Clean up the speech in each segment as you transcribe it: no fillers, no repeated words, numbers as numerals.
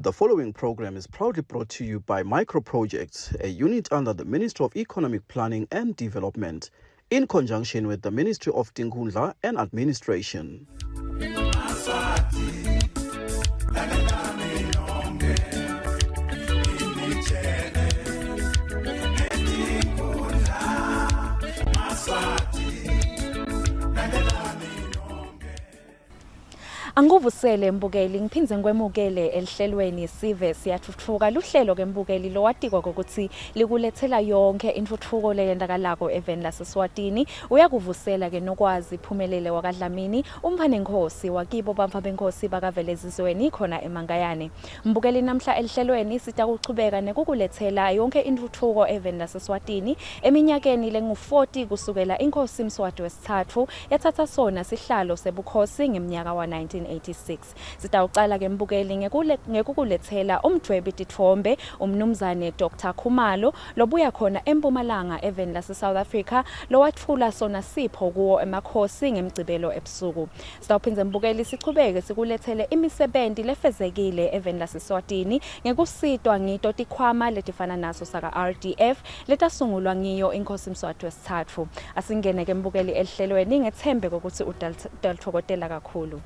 The following program is proudly brought to you by Micro Projects, a unit under the Ministry of Economic Planning and Development, in conjunction with the Ministry of Tinkhundla and Administration. Angikuvusele mbukeli ngiphindze ngikwemukele elihlelweni sive siyatfutfuka luhlelo ke mbukeli lowatikwa kokuthi likulethela yonke intfutfuko leyentakalako eveni laseSwatini uyakuvusela ke nokwazi Phumelele wakaDlamini umntfwanenkhosi wakibo bantfwa benkhosi bakaVelezizweni khona eMankayane mbukeli namhla elihlelweni sitakuchubeka nekukulethela yonke intfutfuko eveni laseSwatini eminyakeni lengu-40 kusukela inkhosi Mswati wesitsatfu yatsatsa sona sihlalo sebukhosi ngemnyaka wa-1986. Sitawucala ke mbukeli ngekukulethela umdvwebi titfombe umnumzane Dr Khumalo lobuya khona eMpumalanga eveni lase-South Africa lowatfula sona sipho kuwo emakhosi ngeMgcibelo ebusuku. Sitawuphindze mbukeli sichubeke sikulethele imisebenti lefezekile eveni laseSwatini ngekusitwa ngito tikhwama letifana naso saka-RDF letasungulwa ngiyo inkhosi Mswati wesitsatfu. Asingene ke mbukeli elihlelweni ngethembe kokuthi utalitfokotela kakhulu.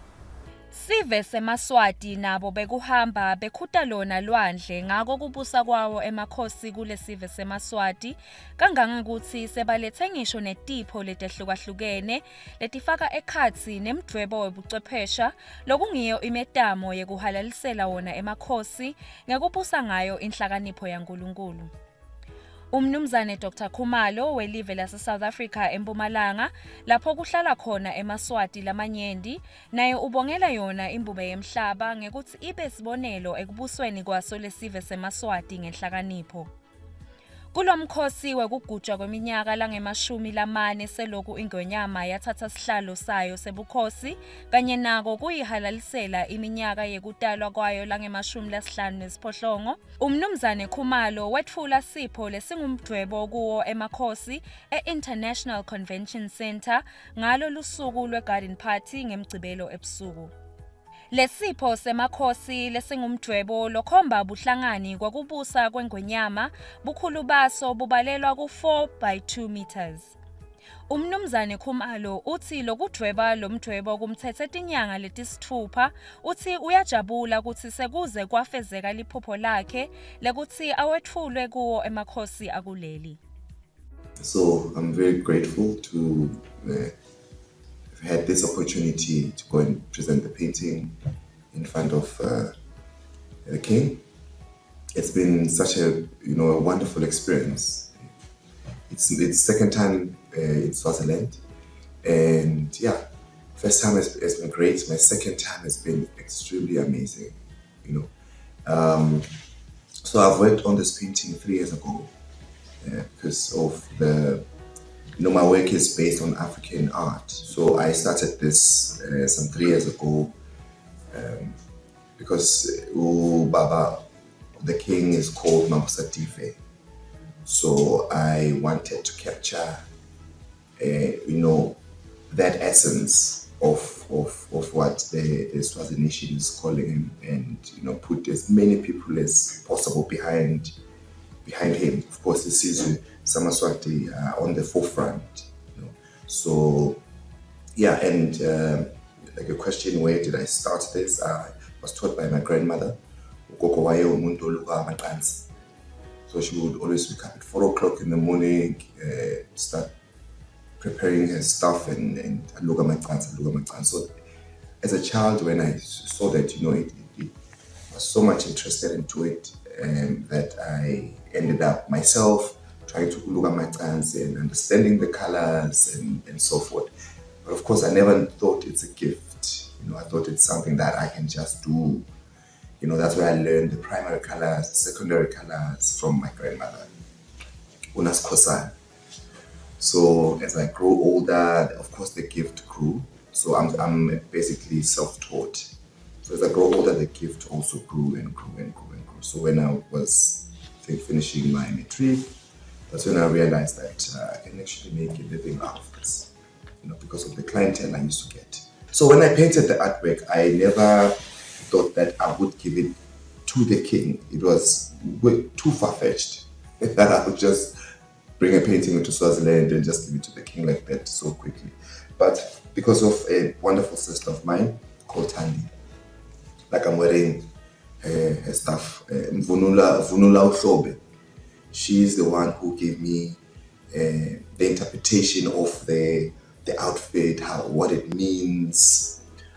Sive semaSwati nabo bekuhamba bekhuta lona lwandle ngako kubusa kwawo emakhosi kulesive semaSwati kangangekutsi sebalethe ngisho netipho letehlukahlukene letifaka ekhatsi nemdvwebo webucwephesha lokungiyo imetamo yekuhalalisela wona emakhosi ngekubusa ngayo inhlakanipho yaNkulunkulu. Umnumzane Dr Khumalo welive lase-South Africa eMpumalanga lapho kuhlala khona emaSwati lamanyenti naye ubongela yona imbube yemhlaba ngekutsi ibe sibonelo ekubusweni kwaso lesive semaSwati ngenhlakanipho. Kulomkhosi wekugujwa kweminyaka langemashumi lamane seloku iNgwenyama yatsatsa sihlalo sayo sebukhosi kanye nako kuyihalalisela iminyaka yekutalwa kwayo langemashumi lasihlanu nesiphohlongo, uMnumzane Khumalo wetfula sipho lesingumdvwebo kuwo emakhosi e-International Convention Centre ngalo lusuku lwe-Garden Party ngeMgcibelo ebusuku. Lesipho semakhosi lesingumdvwebo lokhomba buhlangani kwakubusa kwengwenyama bukhulu baso bubalelwa ku-4 by 2 meters. Umnumzane Khumalo utsi lokudvweba lomdvwebo kumtsetse tinyanga letisitfupha utsi uyajabula kutsi sekuze kwafezeka liphupho lakhe lekutsi awetfulwe kuwo emakhosi akuleli. So I'm very grateful to have had this opportunity to go and present the painting in front of the king. It's been such a a wonderful experience. It's second time in Swaziland, and yeah, first time has been great. My second time has been extremely amazing. So I've worked on this painting 3 years ago because of the you know my work is based on African art. So I started this some 3 years ago because Baba, the king, is called Mabusative. So I wanted to capture that essence of what the Swazi nation is calling him and put as many people as possible behind him. Of course, this is samaSwati on the forefront. So yeah, and like a question, where did I start this? I was taught by my grandmother. Ugogo waye umuntu oluka amacansi. So she would always wake up at 4 o'clock in the morning, start preparing her stuff and aluka amacansi, aluka amacansi. So as a child, when I saw that, it was so much interested into it that I ended up myself trying to uluka amacansi and understanding the colors and so forth. But of course, I never thought it's a gift. I thought it's something that I can just do. That's where I learned the primary colors, the secondary colors from my grandmother, uNaSkhosana. So as I grew older, of course, the gift grew. So I'm basically self-taught. So as I grow older, the gift also grew and grew and grew and grew. So when I was, I think, finishing my matric, that's when I realized that I can actually make a living out of this, because of the clientele I used to get. So when I painted the artwork, I never thought that I would give it to to the king. It was way too far fetched that I would just bring a painting into Swaziland and just give it to the king like that so quickly. But because of a wonderful sister of mine called Thandi, like I'm wearing her stuff, Mvunula Vunula Uhlobe. She's the one who gave me the interpretation of the outfit, how what it means.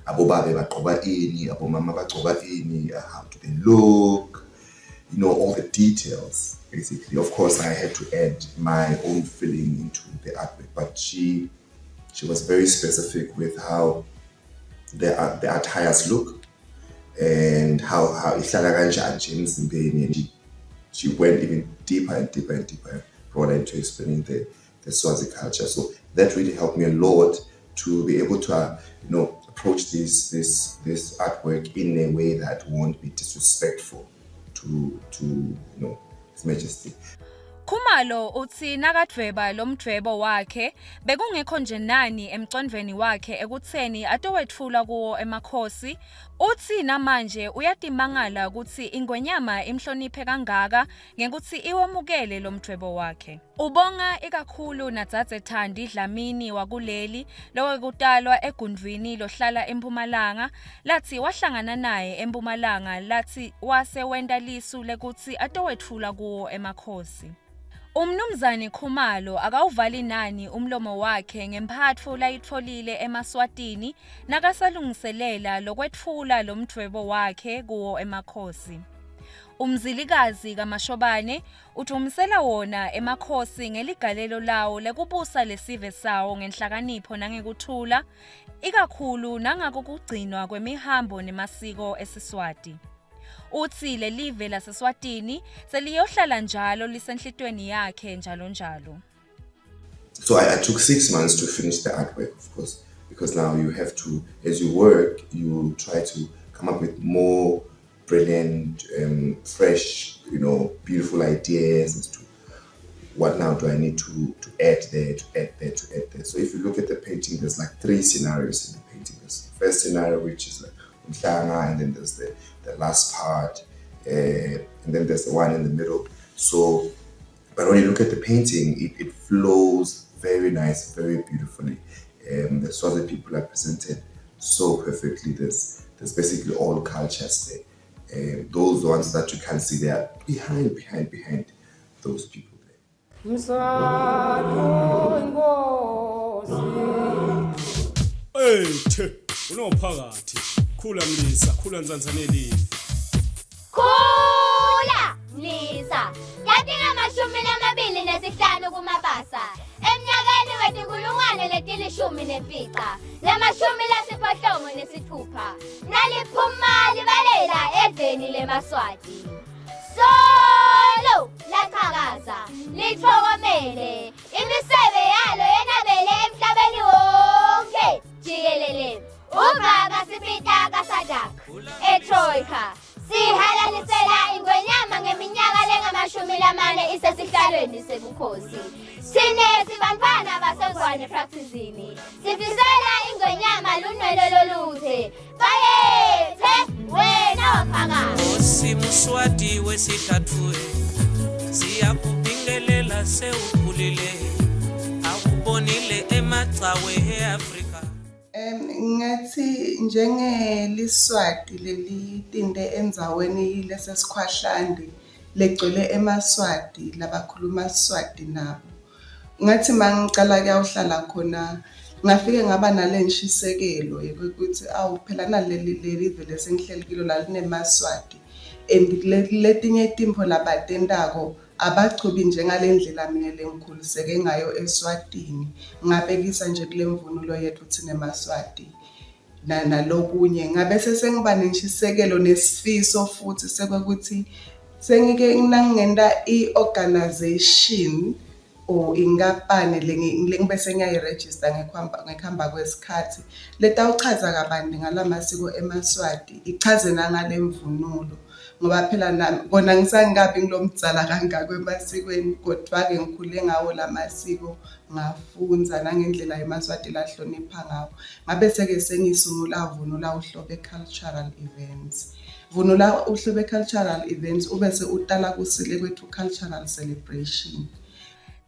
Abobabe bagqoka ini, abomama bagqoka ini, how do they look, all the details basically. Of course, I had to add my own feeling into the artwork, but she was very specific with how the attires look and how ihlala kanjani nje emzimbeni, and she went even deeper and deeper and deeper, broader into explaining the Swazi culture. So that really helped me a lot to be able to approach this artwork in a way that won't be disrespectful to His Majesty. Khumalo uthi nakadvweba lo mdvwebo wakhe bekungekho nje nani emcondvweni wakhe ekutheni atowetfula kuwo emakhosi. Uthi namanje uyatimangala ukuthi ingwenyama imhloniphe kangaka ngekuthi iwemukele lo mdvwebo wakhe. Ubonga ikakhulu nadzadze Thandi Dlamini wakuleli lowekutalwa eGundvwini lohlala eMpumalanga, lathi wahlangana naye eMpumalanga, lathi wase wenta lisu lekuthi atowetfula kuwo emakhosi. Umnumzane Khumalo akawuvali nani umlomo wakhe ngemphatfo layitfolile emaSwatini nakasalungiselela lokwetfula lo mdvwebo wakhe kuwo emakhosi. Umzilikazi kaMashobane udvumisela wona emakhosi ngeligalelo lawo lekubusa lesive sawo ngenhlakanipho nangekuthula, ikakhulu nangakukugcinwa kwemihambo nemasiko esiSwati. Uthi lelive laseSwatini seliyohlala njalo lisenhlitweni yakhe njalo njalo. So I took 6 months to finish the artwork, of course, because now you have to, as you work, you try to come up with more brilliant, fresh, beautiful ideas as to what now do I need to add there, to add there, to add there. So if you look at the painting, there's like three scenarios in the painting. There's the first scenario, which is like Umhlanga, and then there's the last part, and then there's the one in the middle. So, but when you look at the painting, it flows very nice, very beautifully. The Swazi people are presented so perfectly. There's basically all cultures there. Those ones that you can't see, they are behind, behind, behind those people there. Mswati inkosi. Ethe unophakathi, khula mlisa, khula nzanzane live. Khula Mlisa, yatinga-25 kuMabasa emnyakeni we-2016, naliphuma libalela eveni lemaSwati. Solo lachakaza lithokomele, imisebe yalo yenabele emhlabeni wonke jikelele. Ubaba sipita kaSADC eTroika sihalalisela ingwenyama ngeminyaka lengama-40 isesihlalweni sebukhosi. Sine sibantfwana baseNgwane practicini sifisela ingwenyama lunwele loluthe. Bayethe wena waphakathi. Nkosi Mswati wesithathu, siyakubingelela, sewukhulile, akubonile emacawe eAfrika. Ngathi njengeliswati lelitinte endzaweni lesesikhwahlande legcwele emaSwati labakhuluma Siswati nabo. Ngathi mangicala kuyawuhlala khona, ngafike ngaba nale nshisekelo yokuthi awu phela naleli leli vele sengihleli kilo la linemaSwati, and letinye tintfo labatentako abachubi njengale ndlela mina lengikhuliseke ngayo eSwatini. Ngabekisa nje kule mvunulo yethu thina emaSwati nalokunye, ngabe sengiba nenshisekelo nesifiso futhi sekuthi sengike nangingenta i-organization or inkampani lengibe sengiyayirejista ngekuhamba kwesikhathi letawuchaza kabanti ngalamasiko emaSwati, ichaze nangale mvunulo, ngoba phela nami kona ngisangikabi ngilomdzala kangako emasikweni, kodwa-ke ngikhule ngawo lamasiko, ngafundza nangendlela emaSwati lahlonipha ngawo. Ngabe seke sengisungula Vunula Uhlobe Cultural Events. Vunula Uhlebe Cultural Events ubese utala kusile kwethu Cultural Celebration.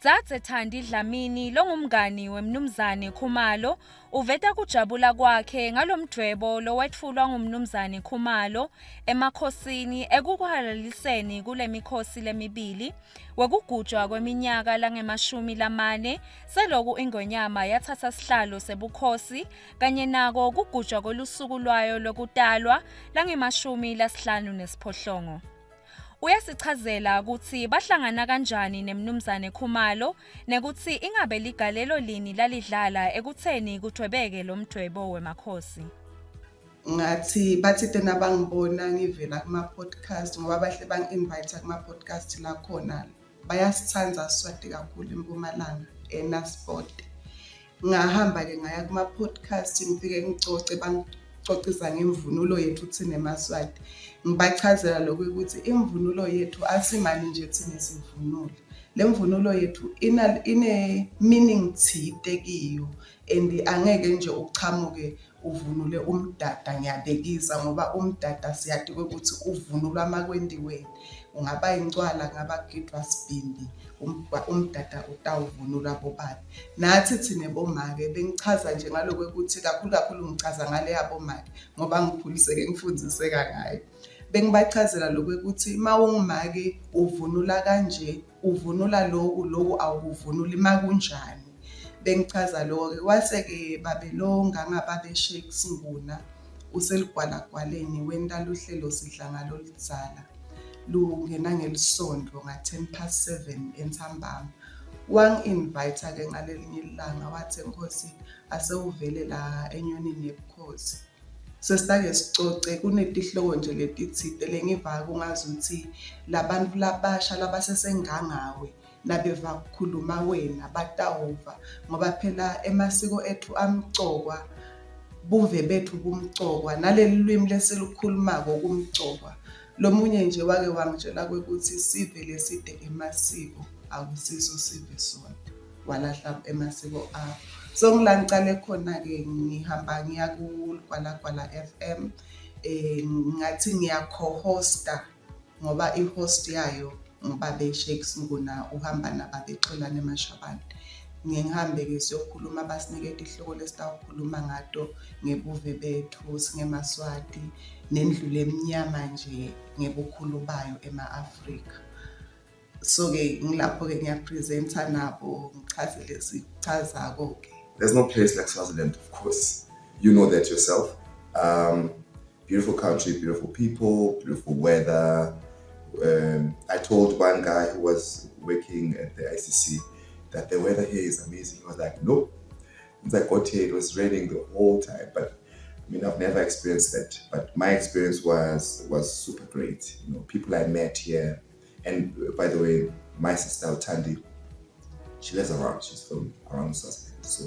Dzadze Thandi Dlamini longumngani weMnumzane Khumalo uveta kujabula kwakhe ngalomdvwebo lowetfulwa nguMnumzane Khumalo emakhosini ekuhalaliseni kulemikhosi lemibili wekugujwa kweminyaka langemashumi lamane seloku iNgonyama yatsatsa sihlalo sebukhosi kanye nako kugujwa kwelusuku lwayo lwekutalwa langemashumi lasihlanu nesiphohlongo. Uyasichazela kutsi bahlangana kanjani neMnumzane Khumalo nekutsi ingabe ligalelo lini lalidlala ekutseni kudvwebeke lo mdvwebo wemakhosi. Ngathi bathi tena bangibona ngivela kuma-podcast ngoba bahle bangi-invite kuma-podcast lakhona bayasithanda Swati kakhulu eMpumalanga eNasport. Ngahamba-ke ngaya kuma-podcast ngifike ngicoce bangicocisa ngemvunulo yethu thina emaSwati. Ngibachazela lokhu ukuthi imvunulo yethu asimane nje thina sivunule. Le mvunulo yethu ine-meaning thite kiyo and angeke nje uchamuke uvunule umdada ngiyabekisa ngoba umdada siyati ukuthi uvunulwa makwentiweni ungaba incwala kungaba kugidwa sibhimbi umdada utawuvunulwa bobani nathi thina bomake bengichaza nje ngaloko ukuthi kakhulu kakhulu ngichaza ngale yabomake ngoba ngikhuliseke ngifundiseka ngayo bengibachazela lokho ukuthi uma ungumake uvunula kanje uvunula loku loku awukuvunuli makunjani bengichaza lokho-ke kwase-ke babe lo ngangababe Shakes Nguna useligwalagwaleni wenta luhlelo sidla ngalo lidzala lungena ngelisonto nga-10 past 7 entsambama wangi-invite-ke ngalelinye ilanga wathi nkosi asewuvele la enyonini yebukhosi Sesitake sicoce kunetihloko nje letitsite lengiva kungazuthi labantu labasha labasesengangawe nabeva kukhuluma wena batawuva ngoba phela emasiko ethu amcokwa, buve bethu bumcokwa naleli lwimi lesilukhulumako kumcokwa. Lomunye nje wake wangitjela kwekutsi sive leside emasiko akusiso sive sona. Walahla emasiko akho. So ngila ngicale khona-ke ngihamba ngiya ku-Ligwalagwala F_M ngathi ngiya-co-host-a ngoba i-host yayo ngubabe Shakes Nguna uhamba nababe Xolani Mashabane. Ngiye ngihambe-ke siyokhuluma basinikete ihloko lesitawukhuluma ngato ngebuve bethu singemaSwati nendlu lemnyama nje ngebukhulu bayo ema-Afrika. So-ke ngilapho-ke ngiyaphrizentha nabo ngichaze lesikuchazako-ke. There's no place like Swaziland, of course. You know that yourself. Beautiful country, beautiful people, beautiful weather. I told one guy who was working at the ICC that the weather here is amazing. He was like, nope. Since I got here, it was raining the whole time. But I mean, I've never experienced that. But my experience was super great. You know, people I met here, and by the way, my sister Thandi, she lives around. She's from around Swaziland, so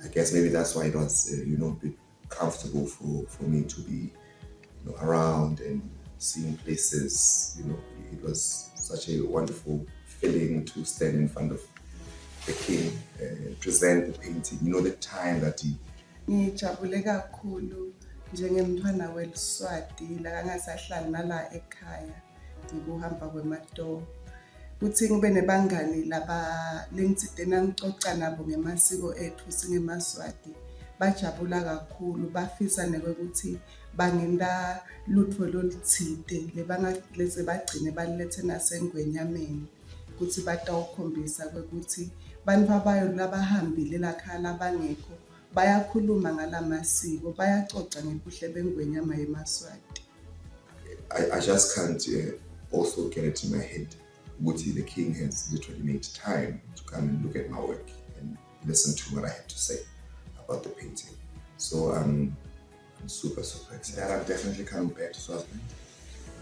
I guess maybe that's why it was a bit comfortable for me to be around and seeing places. It was such a wonderful feeling to stand in front of the king and present the painting. The time that he Ngijabule kakhulu njengemntwana weliswati la angasahlali nala ekhaya ngikuhamba kwematoho. Kuthi ngibe nebangani laba lengitsite nangicoca nabo ngemasiko ethu singemaSwati bajabula kakhulu bafisa nekwekuthi bangenta lutfo lolutsite lese bagcine balulethe nasengwenyameni kutsi batawukhombisa kwekutsi bantfu abayo labahambile lakhaya labangekho bayakhuluma ngalamasiko bayacoca ngebuhle bengwenyama yemaSwati. I just can't also get it in my head. Ukuthi, the king has literally made time to come and look at my work and listen to what I had to say about the painting. So I'm super, super excited. I'm definitely coming back to Swaziland.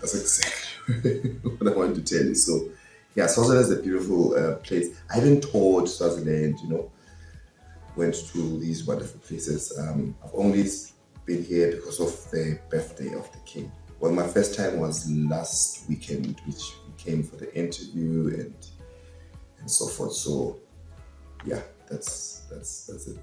That's exactly what I want to tell you. So yeah, Swaziland is a beautiful place. I haven't toured Swaziland, went to these wonderful places. I've only been here because of the birthday of the king. Well, my first time was last weekend, which we came for the interview and so forth. So yeah, that's it.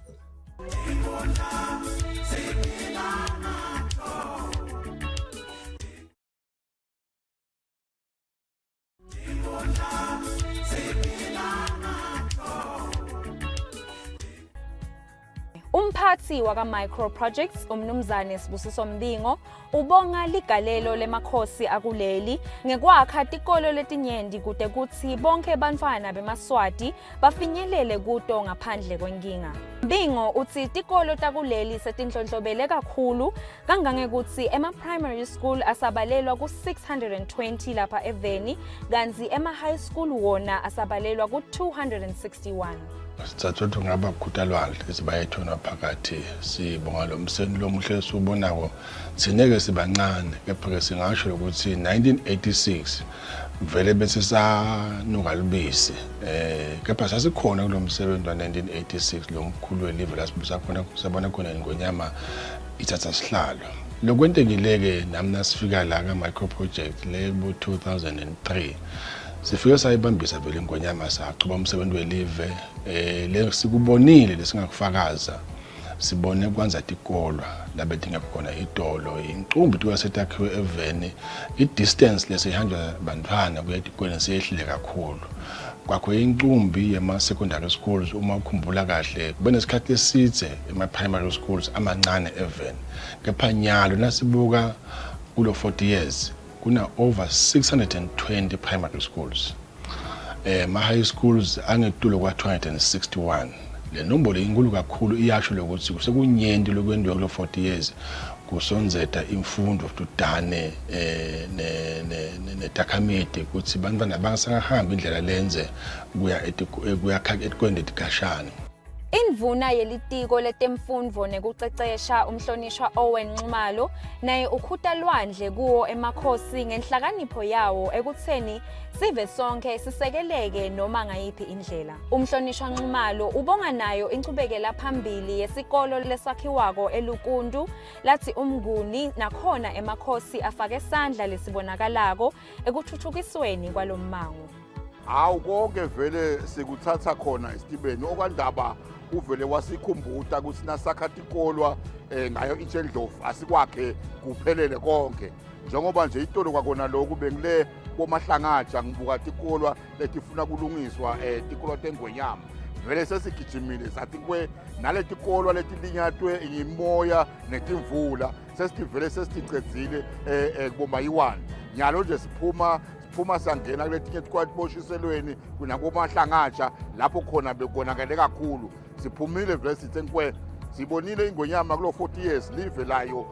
Umphathi waka-Micro Projects uMnumzane Sibusiso Mbingo ubonga ligalelo lemakhosi akuleli ngekwakha tikolo letinyenti kute kutsi bonkhe bantfwana bemaSwati bafinyelele kuto ngaphandle kwenkinga. Mbingo utsi tikolo takuleli setinhlonhlobele kakhulu kangangekutsi ema-primary school asabalelwa ku-620 lapha eveni kantsi ema-high school wona asabalelwa ku-261. Sithathwe ukuthi kungaba kukhutalwandle esibayethona phakathi sibonga lo mseni lomuhle esiwubonako thine-ke sibancane kepha-ke singasho ukuthi 1986 vele bese sanuka lubisi eh kepha sasikhona kulo msebenzi wa-1986 lo mkhulu welive lasibusa khona sabona khona ingonyama ithatha sihlalo lokwentekile-ke nami nasifika la ka-micro project le bo-2003 sifike sayibambisa vele ingonyama sachuba umsebenzi welive eh lesikubonile lesingakufakaza sibone kwanza tikolwa labe tingekho khona itolo incumbi tikolwa setakhiwe eveni i-distance lesihanjwa bantfwana kuya etikolweni seyehlile kakhulu kwakho incumbi yema-secondary schools uma ukhumbula kahle kube nesikhathi esidze ema-primary schools amancane eveni kepha nyalo nasibuka kulo 40 years kuna over 620 primary schools eh ma high schools angetulo kwa 261 le nombolo inkulu kakhulu iyasho lokuthi kusekunyenti lokwentiwa kulo 40 years kusondzeta imfundo tudane eh ne netakhamiti ukuthi bantwana bangasahambi indlela lenze kuya kuya etikwende tikhashana Indvuna yelitiko letemfundvo nekucecesha umhlonishwa Owen Nxumalo naye ukhuta lwandle kuwo emakhosi ngenhlakanipho yawo ekutheni sive sonke sisekeleke noma ngayiphi indlela. Umhlonishwa Nxumalo ubonga nayo inchubekela phambili yesikolo lesakhiwako eLukuntu lathi uMnguni nakhona emakhosi afake sandla lesibonakalako ekuthuthukisweni kwalommango. Hawu konke vele sikuthatha khona esitibeni okwandaba uvele wasikhumbuta ukuthi nasakha tikolwa eh, ngayo itshendlovu asikwakhe kuphelele konke njengoba nje itolo kwakona lokhu bengile bomahlangatsha ngibuka tikolwa letifuna kulungiswa eh, tikolwa tengwenyama vele sesigijimile sathi kwe naletikolwa letilinyatwe yimoya netimvula sesitivele sesiticedzile eh, eh, kubomayiwane nyalo nje siphuma siphuma sangena kuletinye tikwati boshiselweni kunakobahlangatsha lapho khona bekonakele kakhulu siphumile vele sithe nkwe sibonile ingonyama kulo 40 years live layo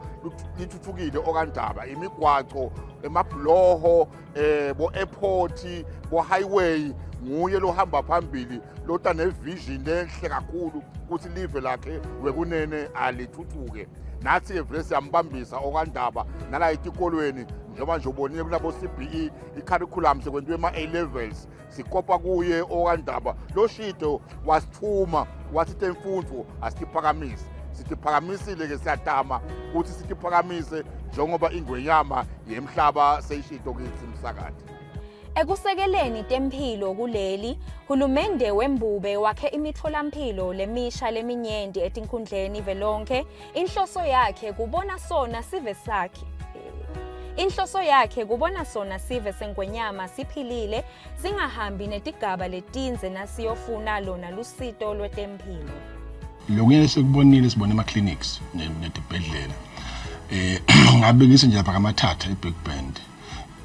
lithuthukile okandaba imigwaco emabhuloho eh bo airport bo highway nguye lohamba phambili lota nevision lenhle kakhulu ukuthi live lakhe wekunene alithuthuke nathi-ke vele siyambambisa okandaba nala etikolweni njengoba nje ubonile kulabo CBE i-curriculum sekwentiwe ema-A levels sikopa kuye okandaba lo shido wasithuma wathi temfundvo asitiphakamise sitiphakamisile-ke siyatama ukuthi sitiphakamise njengoba ingwenyama yemhlaba seyishido kithi msakade Ekusekeleni temphilo kuleli, hulumende wembube wakhe imitfolamphilo lemisha leminyenti etinkhundleni velonke. Inhloso yakhe kubona sona sive sakhe. Inhloso yakhe kubona sona sive sengwenyama siphilile singahambi netigaba letindze nasiyofuna lona lusito lwetemphilo. Lokunye esikubonile sibone ema-clinics netibhedlela. Eh ngabekisa nje lapha kaMathatha eBig Bend.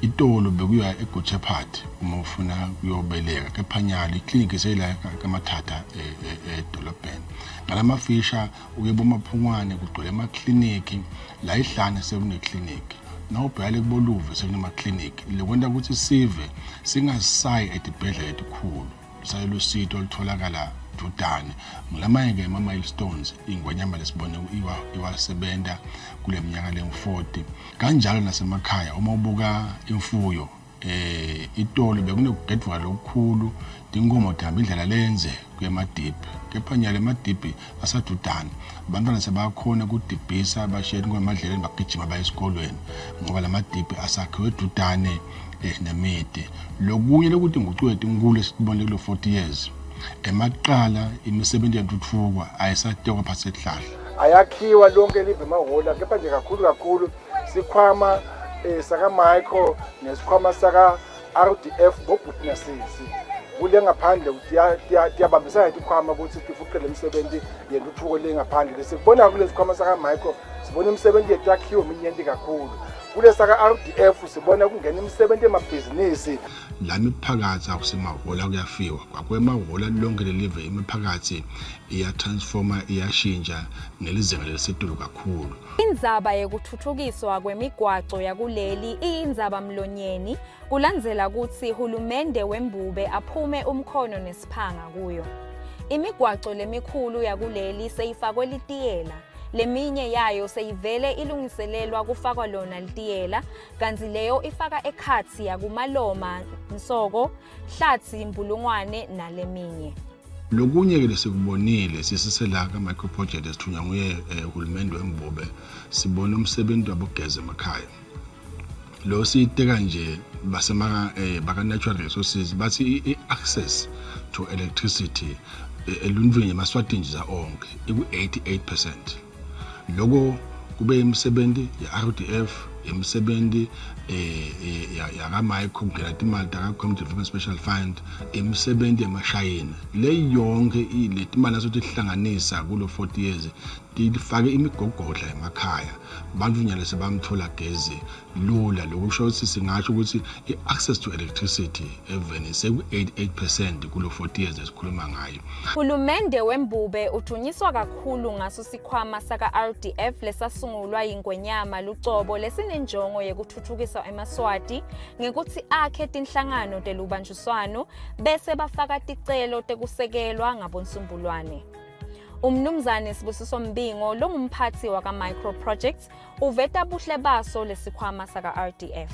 Itolo bekuya eGood Shepherd uma ufuna kuyobeleka kepha nyalo ikliniki seyila kaMathatha e, e, edolobheni. Ngalamafisha uye bomaphungwane kugcwele amakliniki la ihlane sekunekliniki nawubheka le kuboluve sekunemakliniki lokwenta ukuthi sive singasayi etibhedlela letikhulu lusaye lusito olutholakala dudane ngilamanye-ke ama-milestones ingwenyama lesibone iwasebenta kule minyaka lengu-40 kanjalo nasemakhaya uma ubuka imfuyo eh itolo bekunokugedvuka lokukhulu tinkomo tihamba indlela lenze kuya emadibhi kepha nyalo emadibhi asadudane abantwana sebakhona kudibhisa bashiye inkomo emadlelweni bagijima baye esikolweni ngoba lamadibhi asakhiwe dudane eh, nemiti lokunye lokuthi ingucuko etinkulu esitibone kulo 40 years emaqala imisebenzi yentuthuko ayisatekwa phasi esihlahla ayakhiwa lonke live emahhola kepha nje kakhulu kakhulu sikhwama eh, saka Michael nesikhwama saka RDF bobhuti nasisi kule ngaphandle tiyabambisana tikhwama ukuthi tifuqele imisebenzi yentuthuko le ngaphandle. Lesikubona kulesi khwama saka-micro sibona imisebenzi yethu yakhiwe minyenti kakhulu. Kule saka-RDF sibona kungena imisebenzi emabhizinisi. La miphakathi akusemahhola kuyafiwa kwakwemahhola lonke lelive, imiphakathi iyatransforma, iyashintsha ngelizinga lelisetulu kakhulu. Indzaba yekuthuthukiswa kwemigwaco yakuleli iyindzaba mlonyeni kulandzela kutsi hulumende wembube aphume umkhono nesiphanga kuyo. Imigwaco lemikhulu yakuleli seyifakwe litiyela, leminye yayo seyivele ilungiselelwa kufakwa lona litiyela, kantsi leyo ifaka ekhatsi yakuMaloma, Nsoko, Hlatsi, Mbulungwane naleminye. Lokunye-ke lesikubonile sisisela ka-micro project esithunywa nguye uhulumende wembube, sibone umsebenzi wabogeza emakhaya. Lo siyiteka nje basema baka-natural resources bathi i-access to electricity eluntwini emaswatini nje onke iku-88%. Loko kube imisebenzi ya-RDF, imisebenzi yaka-micro kungena timali taka-Community Development Special Fund, imisebenzi yamashayina le yonke le timali naso tihlanganisa kulo 40 years tifake imigogodla emakhaya, bantu nyalo sebamthola gezi lula. Lokusho ukuthi singasho ukuthi i-access to electricity eveni seku-88% kulo 40 years esikhuluma ngayo. Hulumende wembube udunyiswa kakhulu ngaso sikhwama saka-RDF lesasungulwa yingwenyama lucobo lesinenjongo yekuthuthukisa emaSwati ngekutsi akhe tinhlangano telubanjiswano bese bafaka ticelo tekusekelwa ngabonsumbulwane. Umnumzane Sibusiso Mbingo longumphatsi waka-Micro Projects uveta buhle baso lesikhwama saka-RDF.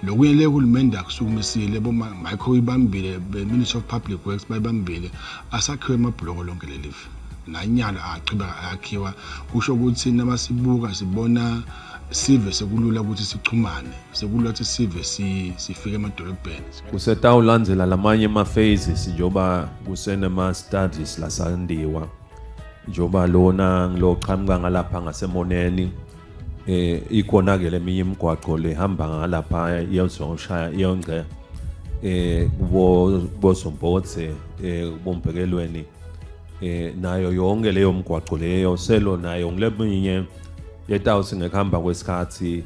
Lokunye le hulumende akusukumisile, boma micro ibambile, be Ministry of Public Works bayibambile, asakhiwe emabhloko lonke lelive nanyalo aqhubeka ayakhiwa. Kusho ukuthi nabasibuka sibona sive sekulula ukuthi sichumane, sekulula ukuthi sive sifike emadolobheni. Kusetawulandzela lamanye ema-phases njengoba kusenema-studies lasandiwa, njengoba lona ngiloqhamuka ngalapha ngasemoneni, ikhona ke leminye imigwaqo lehamba ngalapha iyozoshaya iyongce kubo bozombotse, kubombhekelweni, nayo yonke leyo mgwaqo leyo selo nayo ngileminye letawuthi ngekuhamba kwesikhathi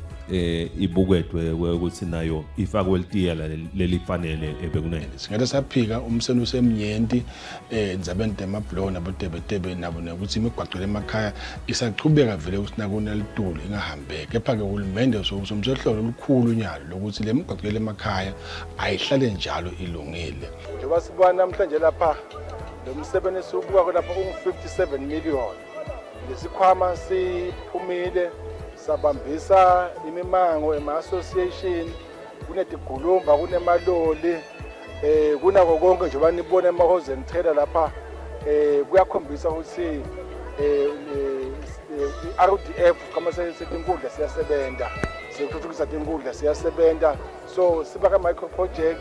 ibukedwe ukuthi nayo ifakwe litiyela lelifanele ebekunene. Singeke saphika umseni usemnyenti endzabeni temabhuloho nabotebetebe nabo, nekuthi imigwaqo emakhaya isachubeka vele ukuthi nakuna litulu ingahambeki, kepha-ke uhulumende somsehlolo olukhulu nyalo lokuthi le migwaqo emakhaya ayihlale njalo ilungile. Njengoba sibona namhlanje lapha lo msebenzi esiwubuka lapha ungu-57 million. Lesikhwama siphumile sabambisa imimango, ema-association, kunetigulumba, kunemaloli, kunako konke njengoba nibona ema-hose and trailer lapha, kuyakhombisa ukuthi i-RDF sikhwama setinkundla siyasebenza, sikuthuthukisa tinkundla siyasebenza. So siba ka-micro project,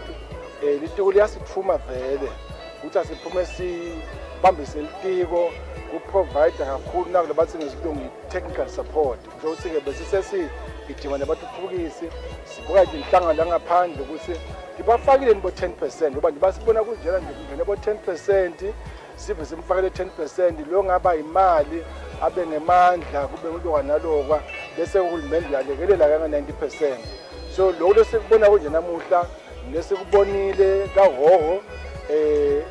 litiko liyasithuma vele ukuthi asiphume sibambise litiko kuprovide kakhulu naku labathi ngesilungu i-technical support. Kusho ukuthi-ke besisesigijima nabathuthukisi, sibuka inhlangano langaphandle ukuthi tibafakile nibo 10%, ngoba nje basibona kunjena nje kungene bo 10%, sive simfakele 10% lo ngaba imali abe ngemandla kube ngulokwa nalokwa, bese uhulumende uyalekelela kanga 90%. So lokho lesikubona kunje namuhla lesikubonile kaHhohho,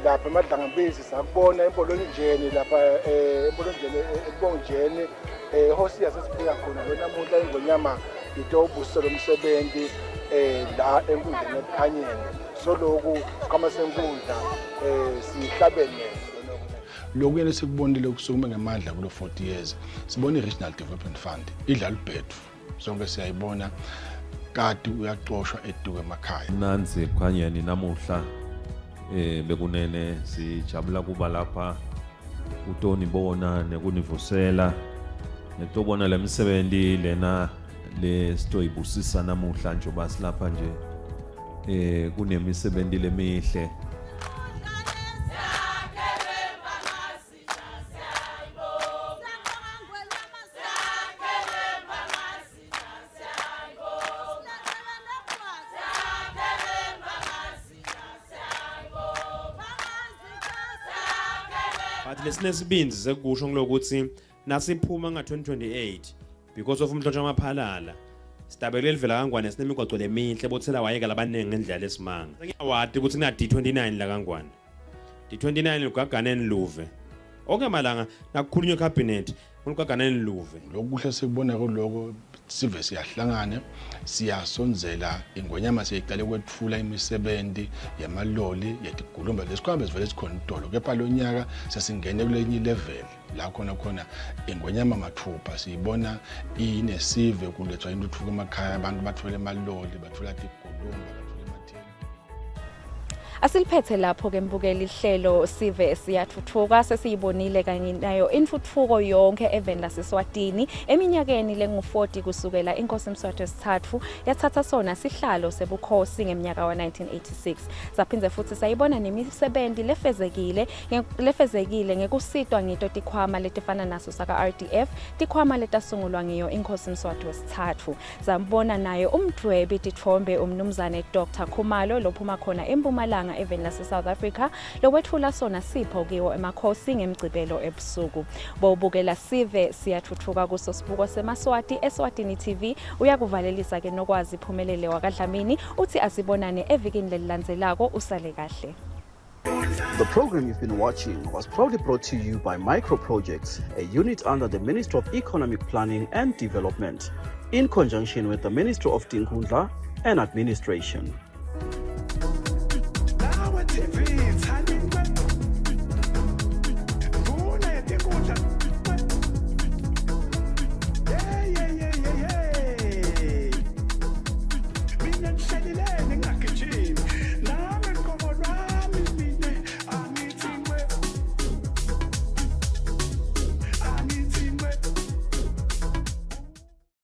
lapha eMadlangabisi, sakubona eMpolonjeni lapha, eMpolonjeni, eBonjeni, eHosiya sesifika khona lo namuhla ingonyama itobusisa lomsebenzi la enkundleni ekukhanyeni. So lokhu sikhwama senkundla sihlabene. Lokuye lesikubonile kusukume ngemandla kulo 40 years, sibona i-Regional Development Fund idlala ubhethu, sonke siyayibona kati uyaxoshwa eduke emakhaya. Nansi ekukhanyeni namuhla, bekunene sijabula kuba lapha utonibona nekunivusela nekutobona lemisebenzi lena lesitoyibusisa namuhla njengoba silapha nje, kunemisebenzi lemihle. But lesinesibindi sekusho ngilokuthi nasiphuma nga-2028 because of umhlotsha wamaphalala sitabele livela kangwane sinemigwaco lemihle bothela wayeka labaningi ngendlela lesimanga. Ngiyawati ukuthi kuna D29 la kangwane. D29 lugaganeni luve. Onke malanga nakukhulunywa cabinet ulugaganeni luve. Lokuhle sikubona kuloko sive siyahlangana siyasondzela ingwenyama siyiqale kwetfula imisebenzi yamaloli yetigulumba lesikhwama sivele sikhona idolo kepha lo nyaka sesingene kulenye level la khona khona ingwenyama mathupha siyibona inesive kulethwa intuthuko emakhaya abantu bathwele emaloli bathola tigulumba bathola emathini. Asiliphethe lapho ke mbukeli ihlelo sive siyathuthuka sesiyibonile kanye nayo intuthuko yonke eveni laseSwatini eminyakeni lengu-40 kusukela inkosi Mswati wesithathu yathatha sona sihlalo sebukhosi ngeminyaka wa-1986. Saphindze futhi sayibona nemisebenzi lefezekile lefezekile ngekusitwa ngito tikhwama letifana naso saka-RDF tikhwama letasungulwa ngiyo inkosi Mswati wesithathu. Sambona naye umdvwebi titfombe umnumzane Dr Khumalo lophuma khona eMpumalanga eveni lase-South Africa lowetfula sona sipho kiwo emakhosi ngemgcibelo ebusuku. Bowubukela sive siyathuthuka kuso sibuko semaswati Eswatini TV uyakuvalelisa ke nokwazi Phumelele wakaDlamini uthi asibonane evikini lelilandzelako usale kahle. The program you've been watching was proudly brought to you by Micro Projects, a unit under the Ministry of Economic Planning and Development, in conjunction with the Ministry of Tinkhundla and Administration.